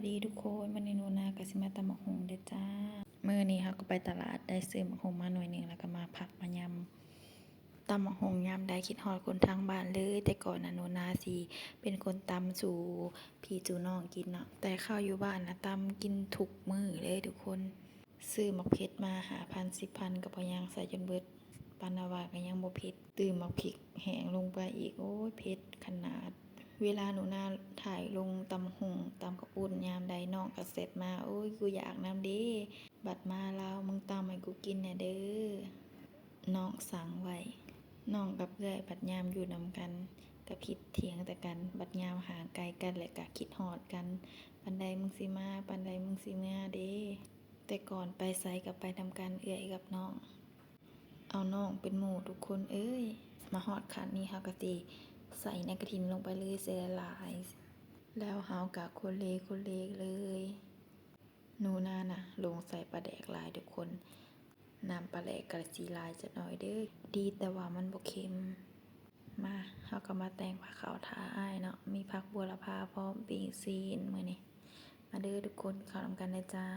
ດີທຸກຄົນ, ມື້ນີ້ໜູນາກໍຊິມາຕຳບັກຫຸ່ງເດີ້ຈ້າ. ມື້ນີ້ເຮົາກໍໄປຕະຫຼາດ ໄດ້ຊື້ບັກຫຸ່ງມາໜ່ວຍໜຶ່ງ ແລ້ວກໍມາພັກມາຍຳ. ຕຳບັກຫຸ່ງຍາມໃດຄິດຮອດຄົນທາງບ້ານເລີຍ. ແຕ່ກ່ອນນະ ໜູນາຊິເປັນຄົນຕຳສູ່ພີ່ສູ່ນ້ອງກິນເນາະ, ແຕ່ເຂົ້າຢູ່ບ້ານນະ ຕຳກິນທຸກມື້ເລີຍທຸກຄົນ. ຊື້ໝາກເຜັດມາຫ້າພັນ ສິບພັນກໍບໍ່ຍັງ, ໃສ່ຈົນເບິດ. ປານນາວ່າກໍຍັງບໍ່ເຜັດ. ຕື່ມໝາກພິກແຫ້ງລົງໄປອີກ, ໂອ້ຍ ເຜັດຂະໜາດ. ເວລາໜູນາຖ່າຍລົງຕຳບັກຫຸ່ງ ຕຳເຂົ້າປຸ້ນຍາມໃດ ນ້ອງກໍແຊັດມາ, ໂອ້ຍ ກູຢາກນຳເດ້. ບັດມາລາວ ມຶງຕຳໃຫ້ກູກິນແດ່ເດີ້. ນ້ອງສັ່ງໄວ້. ນ້ອງກັບເອື້ອຍບັດຍາມຢູ່ນຳກັນ ກໍຜິດຖຽງແຕ່ກັນ, ບັດຍາມຫ່າງໄກກັນແລ້ວກໍຄິດຮອດກັນ. ປານໃດມຶງຊິມາ, ປານໃດມຶງຊິເມືອເດ້. ແຕ່ກ່ອນໄປໃສກໍໄປນຳກັນ ເອື້ອຍກັບນ້ອງ, ເອົານ້ອງເປັນໝູ່ທຸກຄົນເອີຍ. ມາຮອດຂັ້ນນີ້ເຮົາກໍຊິໃສ່ໃນກະຖິນລົງໄປເລີຍ ໃສ່ຫຼາຍໆ ແລ້ວເຮົາກໍຄົນເລຄົນເລເລີຍ. ໜູນານະ ລົງໃສ່ປາແດກຫຼາຍທຸກຄົນ, ນ້ຳປາແດກກະຊິຫຼາຍຈັກໜ້ອຍເດີ້, ດີແຕ່ວ່າມັນບໍ່ເຄັມ. ມາ ເຮົາກໍມາແຕ່ງພາເຂົ້າຖ້າອ້າຍເນາະ, ມີຜັກບົວລະພາພ້ອມ ປີ້ງຊີ້ນມື້ນີ້. ມາເດີ້ທຸກຄົນ ເຂົ້ານຳກັນເດີ້ຈ້າ.